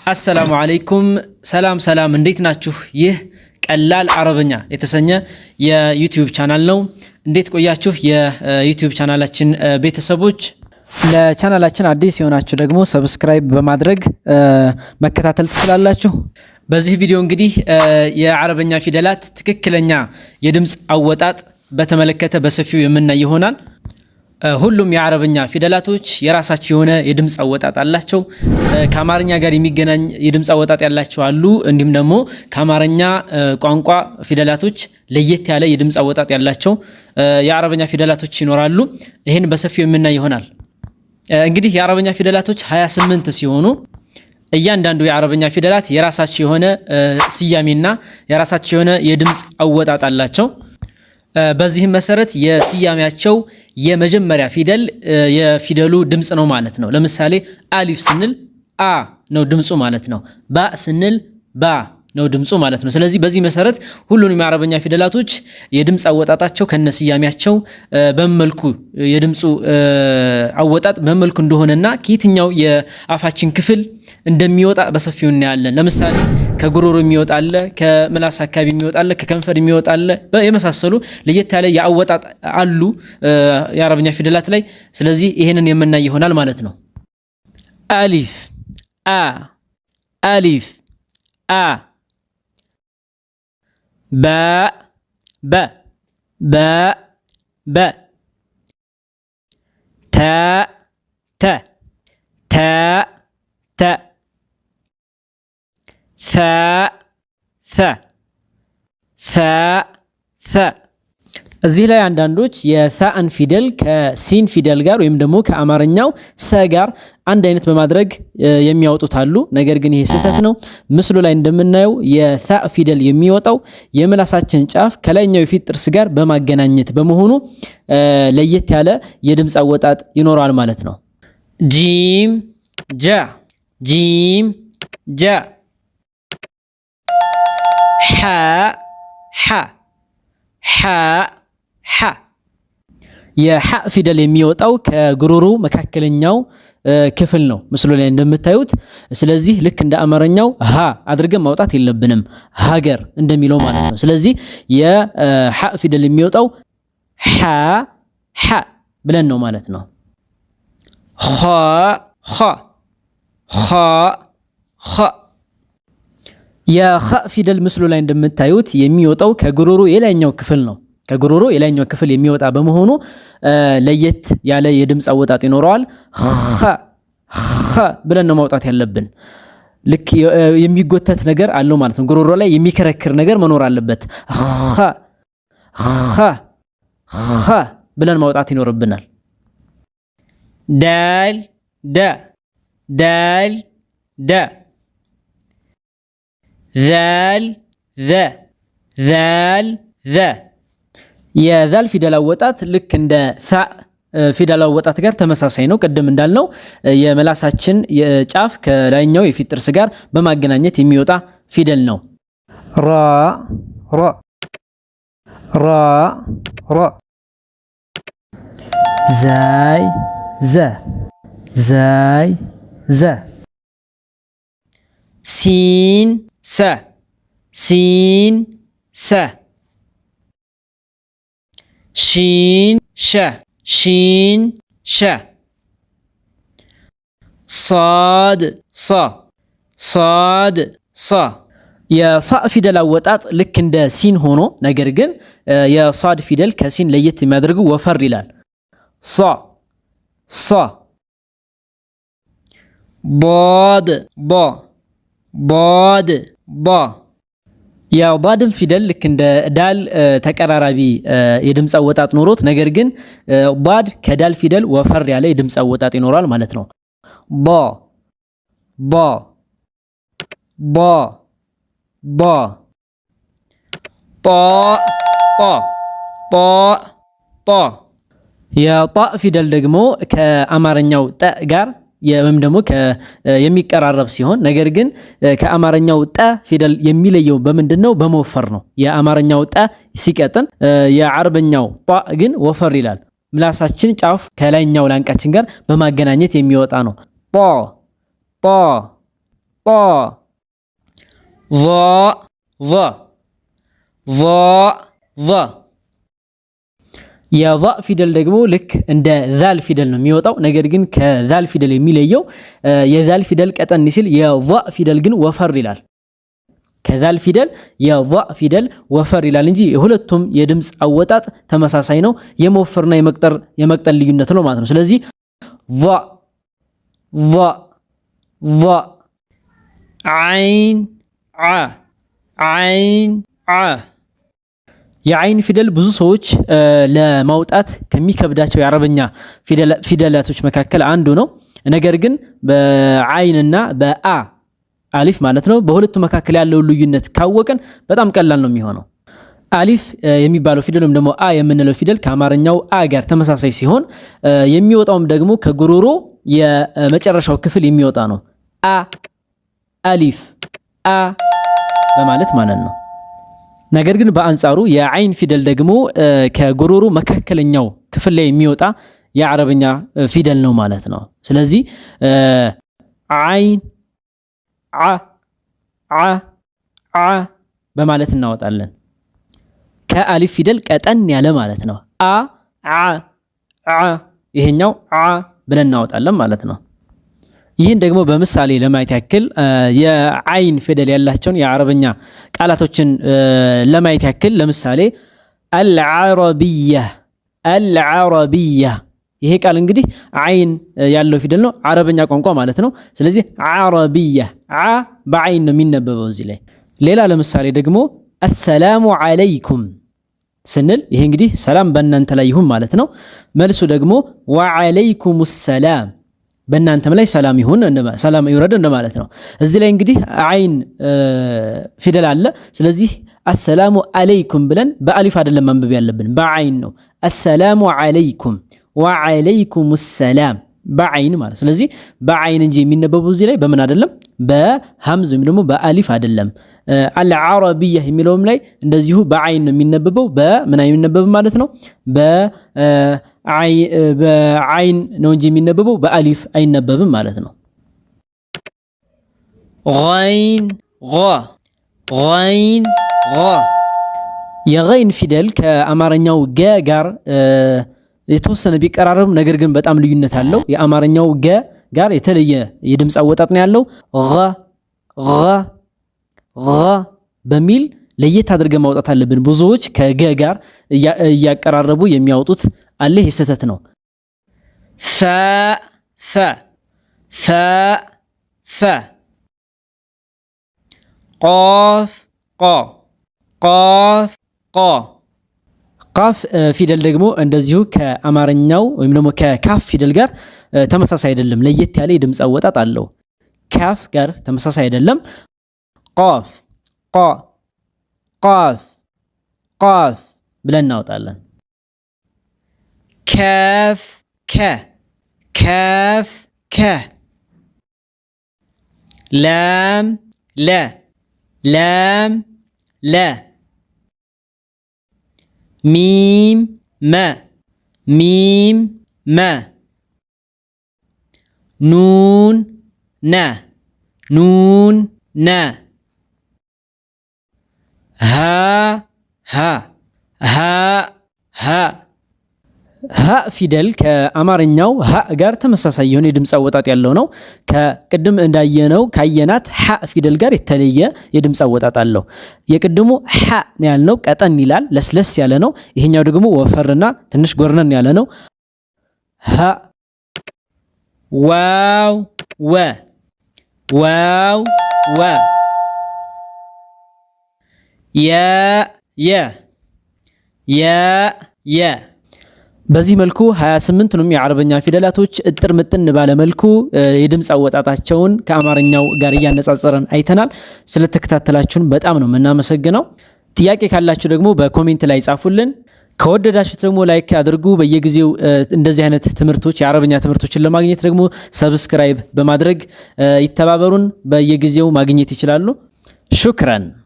አሰላሙ አለይኩም። ሰላም ሰላም፣ እንዴት ናችሁ? ይህ ቀላል አረበኛ የተሰኘ የ YouTube channel ነው። እንዴት ቆያችሁ? የ YouTube ቻናላችን ቤተሰቦች፣ ለቻናላችን አዲስ የሆናችሁ ደግሞ subscribe በማድረግ መከታተል ትችላላችሁ። በዚህ ቪዲዮ እንግዲህ የአረበኛ ፊደላት ትክክለኛ የድምፅ አወጣጥ በተመለከተ በሰፊው የምናይ ይሆናል። ሁሉም የአረበኛ ፊደላቶች የራሳቸው የሆነ የድምፅ አወጣጥ አላቸው። ከአማርኛ ጋር የሚገናኝ የድምፅ አወጣጥ ያላቸው አሉ። እንዲሁም ደግሞ ከአማርኛ ቋንቋ ፊደላቶች ለየት ያለ የድምፅ አወጣጥ ያላቸው የአረበኛ ፊደላቶች ይኖራሉ። ይህን በሰፊው የምናይ ይሆናል። እንግዲህ የአረበኛ ፊደላቶች 28 ሲሆኑ እያንዳንዱ የአረበኛ ፊደላት የራሳቸው የሆነ ስያሜና የራሳቸው የሆነ የድምፅ አወጣጥ አላቸው። በዚህም መሰረት የስያሜያቸው የመጀመሪያ ፊደል የፊደሉ ድምፅ ነው ማለት ነው። ለምሳሌ አሊፍ ስንል አ ነው ድምፁ ማለት ነው። ባ ስንል ባ ነው ድምፁ ማለት ነው። ስለዚህ በዚህ መሰረት ሁሉንም የአረበኛ ፊደላቶች የድምፅ አወጣጣቸው ከነስያሜያቸው በመልኩ የድምፁ አወጣጥ በመልኩ እንደሆነና ከየትኛው የአፋችን ክፍል እንደሚወጣ በሰፊው እናያለን። ለምሳሌ ከጉሮሮ የሚወጣ አለ፣ ከምላስ አካባቢ የሚወጣ አለ፣ ከከንፈር የሚወጣ አለ፣ የመሳሰሉ ለየት ያለ የአወጣጥ አሉ የአረበኛ ፊደላት ላይ። ስለዚህ ይሄንን የምናይ ይሆናል ማለት ነው። አሊፍ አ፣ አሊፍ አ፣ በ በ በ በ፣ ተ ተ ተ ተ፣ ሰ ሰ ሰ ሰ። እዚህ ላይ አንዳንዶች የሳአን ፊደል ከሲን ፊደል ጋር ወይም ደግሞ ከአማርኛው ሰ ጋር አንድ አይነት በማድረግ የሚያወጡት አሉ። ነገር ግን ይሄ ስህተት ነው። ምስሉ ላይ እንደምናየው የሳ ፊደል የሚወጣው የምላሳችን ጫፍ ከላይኛው የፊት ጥርስ ጋር በማገናኘት በመሆኑ ለየት ያለ የድምፅ አወጣጥ ይኖረዋል ማለት ነው። ጂም ጃ፣ ጂም ጃ፣ ሐ ሐ ሐ ሐ። የሐ ፊደል የሚወጣው ከጉሮሮ መካከለኛው ክፍል ነው ምስሉ ላይ እንደምታዩት። ስለዚህ ልክ እንደ አማርኛው ሀ አድርገን ማውጣት የለብንም፣ ሀገር እንደሚለው ማለት ነው። ስለዚህ የሐ ፊደል የሚወጣው ሐ ሐ ብለን ነው ማለት ነው። ኸ ኸ ኸ ኸ። የኸ ፊደል ምስሉ ላይ እንደምታዩት የሚወጣው ከጉሮሮ የላይኛው ክፍል ነው። ከጉሮሮ የላይኛው ክፍል የሚወጣ በመሆኑ ለየት ያለ የድምፅ አወጣጥ ይኖረዋል። ኸ ኸ ብለን ነው ማውጣት ያለብን። ልክ የሚጎተት ነገር አለው ማለት ነው። ጉሮሮ ላይ የሚከረክር ነገር መኖር አለበት። ኸ ኸ ኸ ብለን ማውጣት ይኖርብናል። ዳል ደ፣ ዳል ደ፣ ዛል ዘ፣ ዛል ዘ። የዛል ፊደል አወጣት ልክ እንደ ሳ ፊደል አወጣት ጋር ተመሳሳይ ነው። ቅድም እንዳልነው የመላሳችን ጫፍ ከላይኛው የፊት ጥርስ ጋር በማገናኘት የሚወጣ ፊደል ነው። ራ ራ ራ ራ፣ ዛይ ዘ፣ ዛይ ዘ፣ ሲን ሰ፣ ሲን ሰ፣ ሺን ሸ፣ ሺን ሸ፣ ሷድ ሷ፣ ሷድ ሷ። የሷ ፊደል አወጣጥ ልክ እንደ ሲን ሆኖ ነገር ግን የሷድ ፊደል ከሲን ለየት የሚያደርገው ወፈር ይላል። ሷ ሷ። ቦድ ቦ፣ ቦድ ቦ። የዷድን ፊደል ልክ እንደ ዳል ተቀራራቢ የድምፅ አወጣጥ ኖሮት ነገር ግን ዷድ ከዳል ፊደል ወፈር ያለ የድምፅ አወጣጥ ይኖራል ማለት ነው። ቦ ቦ ቦ ቦ፣ ጦ ጦ ጦ ጦ። የጧ ፊደል ደግሞ ከአማርኛው ጠ ጋር ወይም ደግሞ የሚቀራረብ ሲሆን ነገር ግን ከአማርኛው ጠ ፊደል የሚለየው በምንድን ነው? በመወፈር ነው። የአማርኛው ጠ ሲቀጥን፣ የአረበኛው ጧ ግን ወፈር ይላል። ምላሳችን ጫፍ ከላይኛው ላንቃችን ጋር በማገናኘት የሚወጣ ነው። ጧ ጧ። ጣ ዛ ዛ ዛ ዛ። የዛ ፊደል ደግሞ ልክ እንደ ዛል ፊደል ነው የሚወጣው። ነገር ግን ከዛል ፊደል የሚለየው የዛል ፊደል ቀጠን ሲል የዛ ፊደል ግን ወፈር ይላል። ከዛል ፊደል የዛ ፊደል ወፈር ይላል እንጂ የሁለቱም የድምፅ አወጣጥ ተመሳሳይ ነው። የመወፈርና የመቅጠን ልዩነት ነው ማለት ነው። ስለዚህ ዛ ዛ ዛ። ዓይን ዓ ዓይን ዓ። የዓይን ፊደል ብዙ ሰዎች ለማውጣት ከሚከብዳቸው የአረበኛ ፊደላቶች መካከል አንዱ ነው። ነገር ግን በዓይንና በአ አሊፍ ማለት ነው በሁለቱ መካከል ያለውን ልዩነት ካወቅን በጣም ቀላል ነው የሚሆነው። አሊፍ የሚባለው ፊደል ወይም ደግሞ አ የምንለው ፊደል ከአማርኛው አ ጋር ተመሳሳይ ሲሆን የሚወጣውም ደግሞ ከጉሮሮ የመጨረሻው ክፍል የሚወጣ ነው። አ አሊፍ አ በማለት ማለት ነው። ነገር ግን በአንጻሩ የዓይን ፊደል ደግሞ ከጉሮሮ መካከለኛው ክፍል ላይ የሚወጣ የአረበኛ ፊደል ነው ማለት ነው። ስለዚህ ዓይን ዓ ዓ ዓ በማለት እናወጣለን። ከአሊፍ ፊደል ቀጠን ያለ ማለት ነው። አ ዓ ዓ ይሄኛው ዓ ብለን እናወጣለን ማለት ነው። ይህን ደግሞ በምሳሌ ለማየት ያክል የዓይን ፊደል ያላቸውን የአረበኛ ቃላቶችን ለማየት ያክል ለምሳሌ አልዓረቢያ አልዓረቢያ። ይሄ ቃል እንግዲህ ዓይን ያለው ፊደል ነው፣ አረበኛ ቋንቋ ማለት ነው። ስለዚህ ዓረቢያ ዓ በዓይን ነው የሚነበበው እዚህ ላይ። ሌላ ለምሳሌ ደግሞ አሰላሙ ዓለይኩም ስንል ይሄ እንግዲህ ሰላም በእናንተ ላይ ይሁን ማለት ነው። መልሱ ደግሞ ወዓለይኩም ሰላም በእናንተም ላይ ሰላም ይሁን ሰላም ይውረድ እንደማለት ነው። እዚህ ላይ እንግዲህ ዓይን ፊደል አለ። ስለዚህ አሰላሙ አለይኩም ብለን በአሊፍ አይደለም ማንበብ ያለብን በዓይን ነው። አሰላሙ አለይኩም ወዓለይኩም ሰላም በዓይን ማለት። ስለዚህ በዓይን እንጂ የሚነበቡ እዚህ ላይ በምን አይደለም፣ በሀምዝ ወይም ደግሞ በአሊፍ አይደለም። አልዓረቢያ የሚለውም ላይ እንደዚሁ በዓይን ነው የሚነበበው። በምን አይነበብም ማለት ነው፣ በዓይን ነው እንጂ የሚነበበው በአሊፍ አይነበብም ማለት ነው። ገይን ገ ገይን ገ። የገይን ፊደል ከአማርኛው ገ ጋር የተወሰነ ቢቀራረብ ነገር ግን በጣም ልዩነት አለው። የአማርኛው ገ ጋር የተለየ የድምፅ አወጣጥ ነው ያለው። ገ ገ ገ በሚል ለየት አድርገን ማውጣት አለብን። ብዙዎች ከገ ጋር እያቀራረቡ የሚያወጡት አለ። ይህ ስህተት ነው። ፈ ፈ ፈ ፈ። ቆፍ ቆ ቆፍ ቆ። ቃፍ ፊደል ደግሞ እንደዚሁ ከአማርኛው ወይም ደግሞ ከካፍ ፊደል ጋር ተመሳሳይ አይደለም። ለየት ያለ የድምፅ አወጣጥ አለው። ካፍ ጋር ተመሳሳይ አይደለም። ቆፍ ቆ ቆፍ ቆፍ ብለን እናወጣለን። ከፍ ከ ከፍ ከ። ለም ለ ለም ለ። ሚም መ ሚም መ። ኑን ነ ኑን ነ። ሀ ሀ ሀ ሀ። ሀ ፊደል ከአማርኛው ሀ ጋር ተመሳሳይ የሆነ የድምፅ አወጣጥ ያለው ነው። ከቅድም እንዳየነው ካየናት ሀ ፊደል ጋር የተለየ የድምፅ አወጣጥ አለው። የቅድሙ ሀ ነው ያልነው ቀጠን ይላል፣ ለስለስ ያለ ነው። ይሄኛው ደግሞ ወፈርና ትንሽ ጎርነን ያለ ነው። ሀ። ዋው ወ ዋው ወ። የ የ የ የ። በዚህ መልኩ 28ቱንም የአረበኛ ፊደላቶች እጥር ምጥን ባለ መልኩ የድምፅ አወጣጣቸውን ከአማርኛው ጋር እያነጻጸረን አይተናል። ስለተከታተላችሁን በጣም ነው የምናመሰግነው። ጥያቄ ካላችሁ ደግሞ በ comment ላይ ጻፉልን። ከወደዳችሁት ደግሞ like አድርጉ። በየጊዜው እንደዚህ አይነት ትምህርቶች የአረበኛ ትምህርቶችን ለማግኘት ደግሞ subscribe በማድረግ ይተባበሩን። በየጊዜው ማግኘት ይችላሉ። شكرا።